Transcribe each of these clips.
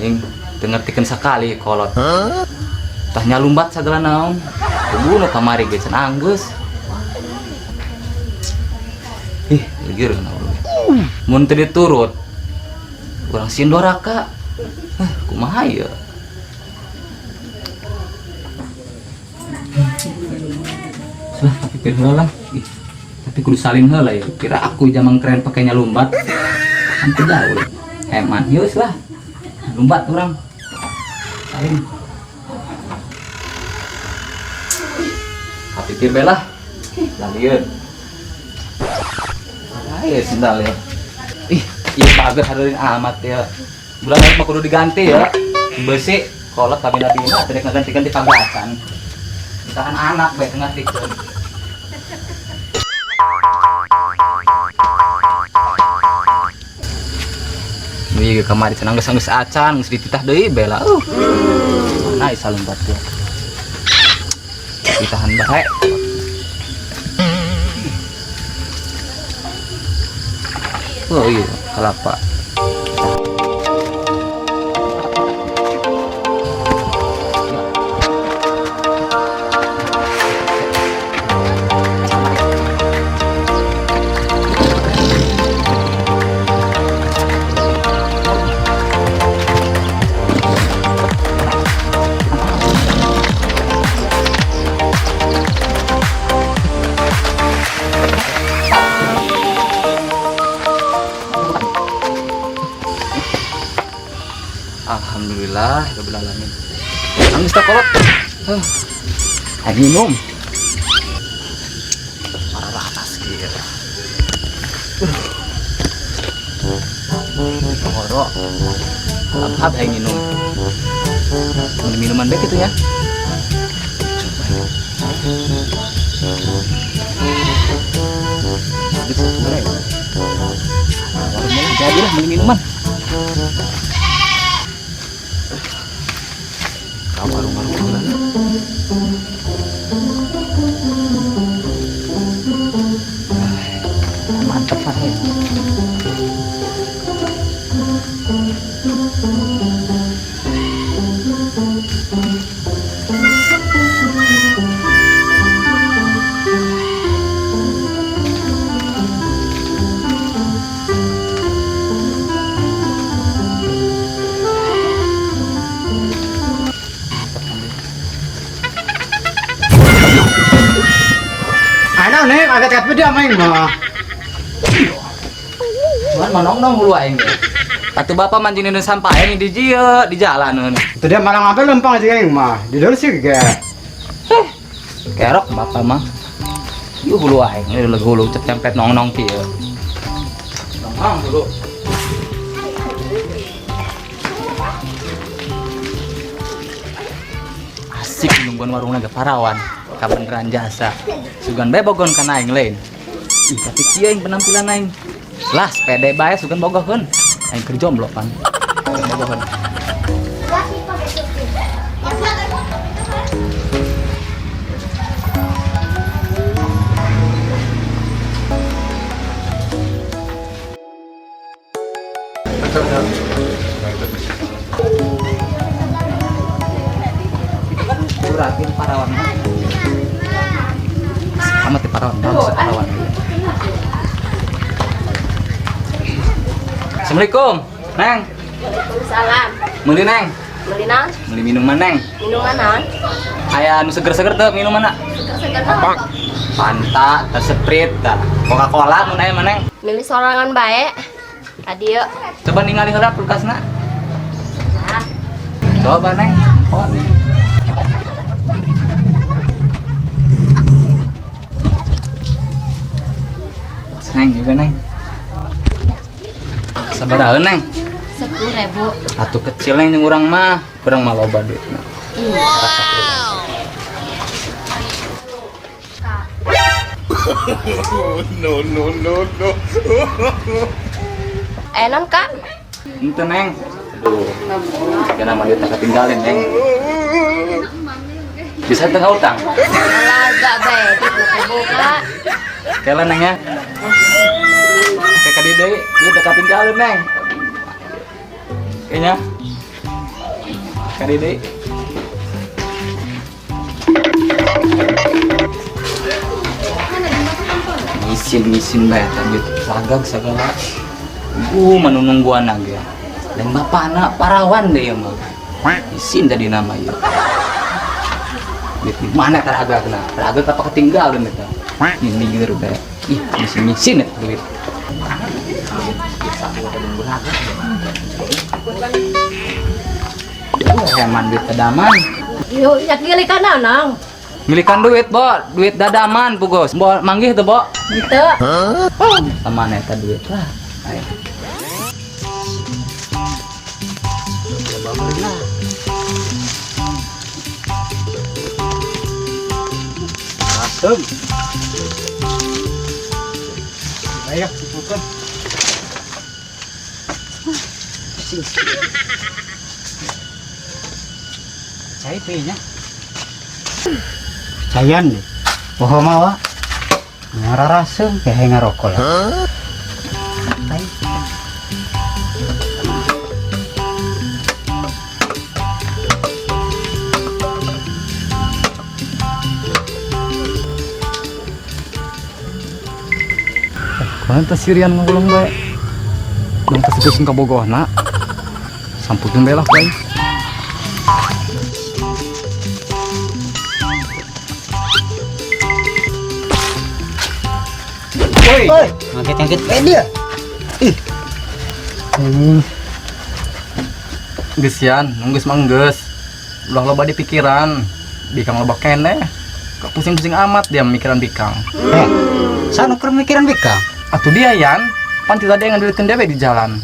Aing teu ngertikeun sakali kolot. Tah nyalumbat sagala naon. Kudu nu kamari ge can anggeus. Ih, lieur na urang. Mun teu diturut, urang sieun doraka. Kumaha ieu? Lah, tapi pir heula lah. Ih, tapi kudu salin heula ya. Kira aku jamang keren pakai nyalumbat. Kan teu gaul. Heman, geus lah. Lumbat urang. Salin. Tapi pir bae lah. Lalieun. Ayo sendal ya. Ih, iya pagar hareulin amat ya. Bulan lain mah kudu diganti ya. Besi kolot kabina-bina teu rek ngaganti-ganti pagasan. Tahan anak bae tengah dikeun. Wih, kamari cenah geus geus acan, geus dititah deui bela. Mana isa lompat teh. Ditahan bae. Oh iya, kelapa. Alhamdulillah, rabbil alamin. Nangis tak kolot. Ayo minum. Parah atas kieu. Horo. Hab ayo minum. Mau minuman baik itu ya. Coba. Duit 10.000. Warungnya jadilah beli minuman. Warung-warung lah. Mantap lah ya. Ano nih, agak kat beda main mah. Cuman manong dong hulu aing ge. Atuh bapak mancing di sampah ini di jieu, di jalan. Itu dia malah ngambil lempang aja yang mah. Di dulu sih ge. Kerok bapak mah. Ieu hulu aing, ieu leuh hulu cepet nong-nong kieu. Nong-nong hulu. Asik nungguan warungna ge parawan. Kabeneran jasa. Sugan bae bogon kana aing lain. Ih, tapi kieu aing penampilan aing. Lah, sepede bae sugan bogoheun. Aing keur jomblo pan. Bogoheun. Uratin parawan. Amat di parawan, bagus parawan. Assalamualaikum, Neng. Waalaikumsalam. Meuli Neng. Beli naon? Meuli minuman Neng. Minuman naon? Aya nu seger-seger teu minuman na? Seger-seger naon? Fanta, teh Sprite, tah. Coca-Cola mun aya mah Neng. Milih sorangan bae. Tadi yuk. Coba ningali heula kulkasna. Nah, Coba Neng. Oh. Neng juga Neng. Sabaraha Neng? 10.000. Atuh kecil Neng jeung urang mah, urang mah loba duitna. Iya. No, no, no, no. Non Kak. Henteu Neng. Aduh. Kana mah duitna ketinggalin Neng. Bisa teu utang? Olahraga bae dibuka-buka. Kela Neng ya. Kayak kadi deui, ieu teu katinggalin Neng. Kayaknya. Kadi deui. Ngisin-ngisin bae eta duit ragag sagala. Manunungguan ge. Lain bapana parawan deh ya mah. Isin tadi nama ieu. Duit di mana eta ragagna? Ragag apa ketinggalan eta? Ini gitu bae. Ih, ngisin-ngisin eta duit. Heman duit dadaman. Yo, yak gilikan naon? Milikan duit, Bo. Duit dadaman, pugos. Bo, manggih tuh, Bo. Gitu. Sama eta duit lah. Ayo. Asem. Ayo, bukan. Cai nya. Cayan deh. Poho mawa. Ngararasem kayak ngarokok lah. Santai. Kumaha teh sirian ngulung bae. Dong teh sipuskeun ka bogohna. Samputkeun bae lah bae. Woi, Oi, ngangkit-ngangkit dia. Ih. Geus yan, geus mah geus. Ulah loba di pikiran. Bikang loba keneh. Pusing-pusing amat dia mikiran bikang. Eh, sana keur mikiran bikang. Atuh dia yan, pan ti tadi ngandelkeun dewe di jalan.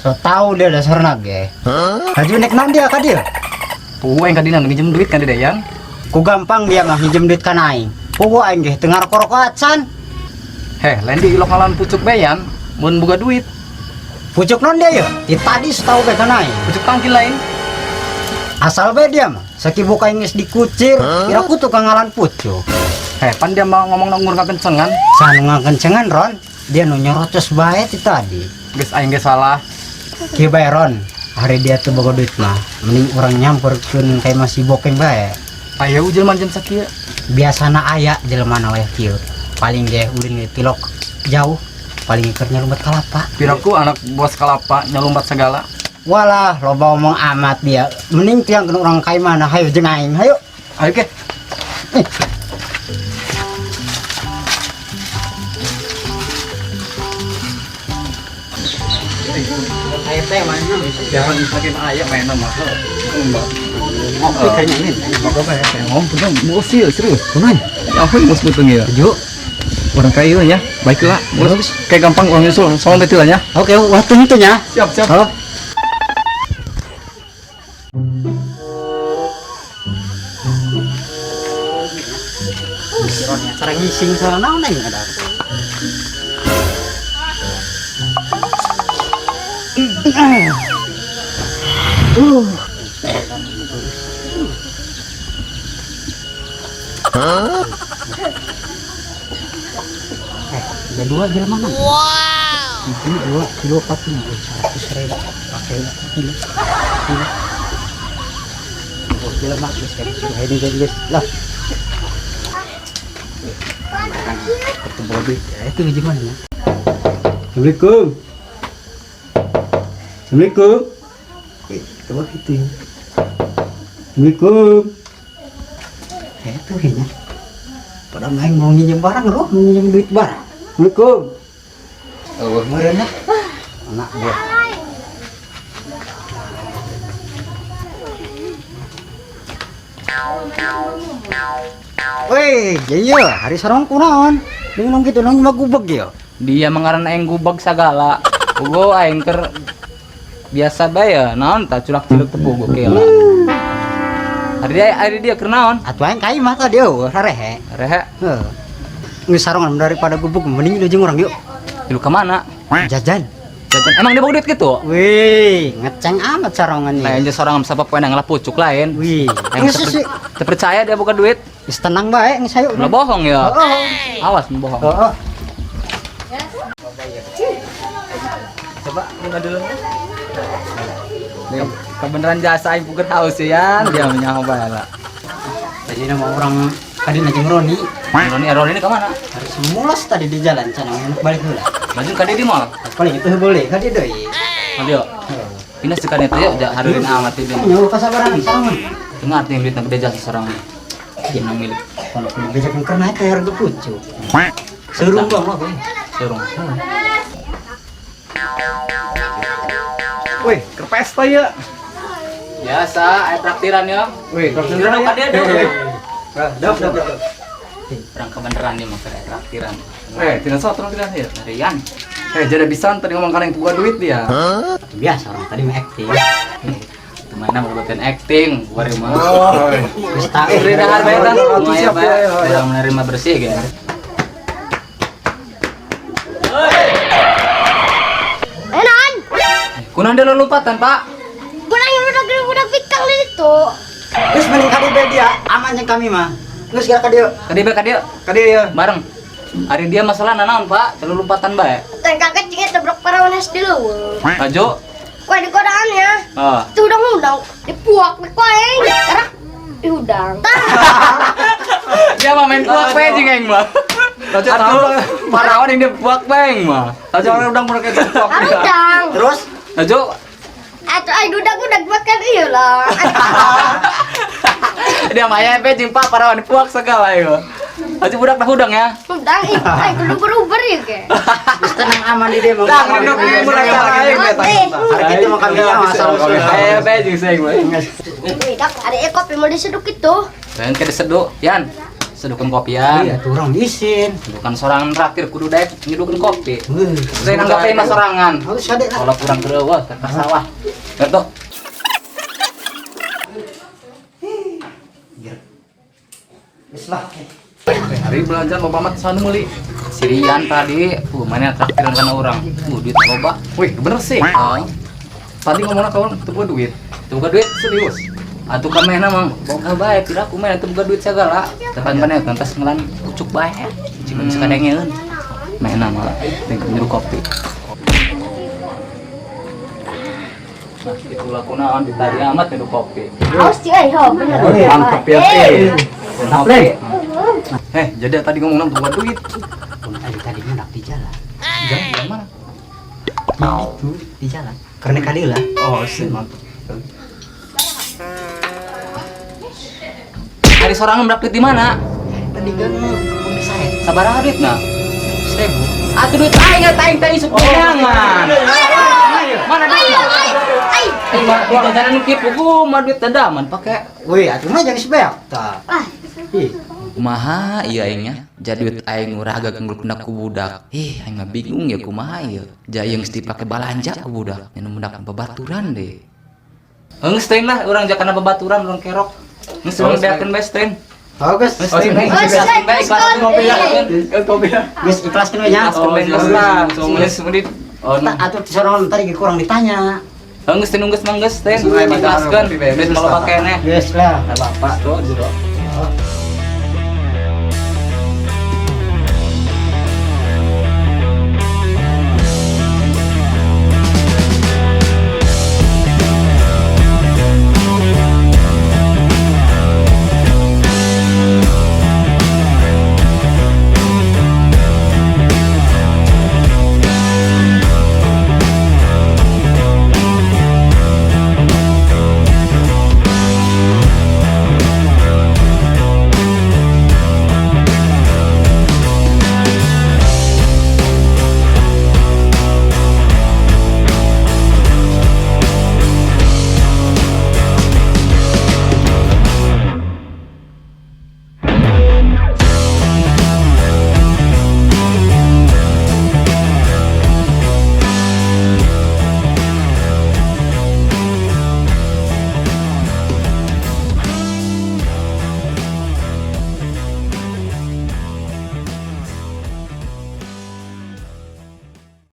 So tahu dia dasarna ge. Haju nek naon dia ka dia? Tuh aing ka dina nginjem duit kan dia yan. Ku gampang dia mah nginjem duit ka aing. Puguh aing ge teu ngarokok acan. Heh, lain di ilok ngalan pucuk bae yan, mun boga duit. Pucuk non dia ya? Ti tadi setahu bae ka aing. Pucuk tangkil lain. Asal bae dia mah, sakibuka aing geus dikucir, kira ku tukang ngalan pucuk. Heh, pan dia mau ngomong ngur ngakencengan. Sanu ngakencengan Ron, dia nu nyorocos bae ti tadi. Geus aing ge salah. Kieu bae Ron, hari dia tuh boga duit mah, mending urang nyamperkeun kayak masih bokeng bae. Aya jelema jam sakieu. Biasana aya jelema na wayah kieu. Paling ge ulin ge tilok jauh, paling keur nyalumbat kalapa. Piraku anak bos kalapa nyalumbat segala. Walah, loba omong amat dia. Mending tiang kena orang kai mana, hayo jeung aing, hayo. Ayo ke. Saya teh mana? Jangan makin aya main mah. Mbak. Ngopi kayaknya ini. Boga bae. Ngomong punya musil serius. Kumaha? Ya ampun bos betung ya. Tujuh. Orang kaya ya, baiklah. Bos kayak gampang uang nyusul, soal teh ya. Oke, waktu itu nya. Siap, siap. Halo. Cara ngising salah naon aing ada. Ada dua jelema mana? Wow. Ini 2 kilo 45, 100.000. Pakai kilo. Kilo. Oh, jelema geus kayak ini guys. Lah. Ketemu duit. Ya, itu gimana ya? Assalamualaikum. Assalamualaikum. Wih, coba gitu ya. Assalamualaikum. Ya, itu kayaknya. Pada main mau nginjem barang loh, mau nginjem duit barang. Assalamualaikum. Oh, meureun lah. Anak gua. Weh, iya, hari sarong kunaon? Dengan gitu nong mah gubeg ya. Dia mengaran aing gubeg sagala. Ugo aing keur biasa bae ya, naon tah culak-culuk teu bogo kela. Hari dia keur naon? Atuh aing ka imah tadi eueuh rarehe. Rehe. Heuh. Geus sarongan daripada gubeg mending lu jeung urang yuk. Lu ke mana? Jajan. Jajan. Emang dia bawa duit gitu? Wih, ngeceng amat sarongan Lain nih. aja seorang sabab poe nang pucuk lain. Wih, Aing geus sih. terpercaya dia buka duit. Geus tenang bae geus hayu. Ulah bohong ya. Heeh. Awas bohong. Heeh. Coba buka dulu. Kebeneran jasa aing puger haus ya, dia menyaho bae lah. Tadi nama orang tadi na jeung Roni. Roni, Roni ini kemana? Harus mulas tadi di jalan cenah balik heula. Maju ka di mall. Paling itu boleh ka dieu deui. Ayo. Pindah sekarang itu ya, harurin amat itu. Nyawa kasabaran sareng. Ingat nih duit gede jasa seorang. Yang milik. Kalau kudu bejakeun karena teh harga pucuk. Serung bang mah gue. Serung. Wih, keur pesta ya. Biasa, aya traktiran ya. Wih, Traktiran ka dia deh. Dap dap dap. Orang kebeneran nih mah aya traktiran. Tidak soal terus tidak ya. Rian. Jadi bisa tadi ngomong kan yang buka duit dia. Biasa orang tadi mah acting. Kemana mau buatin acting, bari mah. Oh, Geus tak. Beri dahar bae tah. Oh, siap, Lumayan bae. ya, ya, ya. Orang menerima bersih ya. Enan. Kunaon dia lompatan, Pak? Kurang yang udah gede udah pikang di itu. Geus mending ka dieu dia aman jeung kami mah. Geus geura ka dieu. Ka dieu ka dieu. Ka dieu ya. Bareng. Hari dia masalah nanaon, Pak? Selalu lompatan bae. Dan kakek jika tabrak parawan has di luar. Maju. Wah di kodaannya. Ah. Itu udang-udang dipuak di kuaing. Karena diudang. Dia mah main puak bae jeung aing mah. Raja Atuh, tahu. parawan yang dia puak bae mah. Raja orang udang mereka cocok. Udang. Terus Maju. Atau ay udang-udang makan iya lah. Dia mah aya bae jeung Pak parawan puak segala ieu. Aja budak dah udang ya. Udang ih, ay kudu beruber ya ke. geus tenang aman di dieu mah. Tang, nunduk Mereka lain Hari kitu mah kami mah asal usul. Aya bae jeung sing mah. Wih, dak ada kopi mau diseduk itu. Pengen ke diseduh, Yan. Seduhkeun kopi Yan. Iya, tuh orang diisin. Bukan sorangan traktir kudu daek nyeduhkeun kopi. Heuh. Saya nanggapin mah sorangan. Harus ada lah. Kalau kurang gereueuh ke sawah. Betul. Geus lah. Hari belanja mau pamat sana meuli. Si Rian tadi, mana traktiran kana urang. Duit loba. Wih, bener sih. Oh, Tadi ngomongna kawan teu boga duit. teu boga duit. Serius. Atuh ka mehna mah boga bae, piraku meh teu boga duit segala. Tepan mana kantas ngelan kucuk bae. Cuma bisa kadengeun. Mehna malah tinggal nyeduh kopi. Nah, itulah kunaon di tadi amat nyeduh kopi. Haus sih, eh, ho, bener. Mantap ya. Kopi. Jadi tadi ngomongna teu boga duit. Tadi tadinya nak di jalan. Jalan mana? Itu di jalan. Karena kali lah. Oh, sih mantap. Hari sorangan berapa duit di mana? Tadi kan bumi saya. Sabaraha duit nah? 1000. Atuh duit aing eta aing teh isuk undangan. Mana duit? Ay, Eh, mah di jajanan nu kieu pugu mah duit dadaman pake. Wih, atuh mah jangan sebeak tah. ah, Ih, Kumaha ieu aing nya? Ja duit aing ngurah gaganggeulkeun ku budak. Ih, aing mah bingung ya kumaha ieu. Ja ieu geus dipake balanja ku budak. Nya nu mendak babaturan deh. Geus teuing lah urang jakana babaturan urang kerok. Geus urang beakeun bae teuing. Oh, geus. Geus teuing bae Geus, ikhlaskeun bae geus, ikhlaskeun ngopi ya. Kan kopi ya. Geus ikhlaskeun we nya. Ikhlaskeun bae geus lah. Geus menit. Oh, Tah atuh sorangan tadi kurang ditanya. geus teuing geus mah geus teuing. Geus, Ikhlaskeun. geus, Geus loba keneh. Geus lah, enggak apa-apa. Tuh, jero. Oh.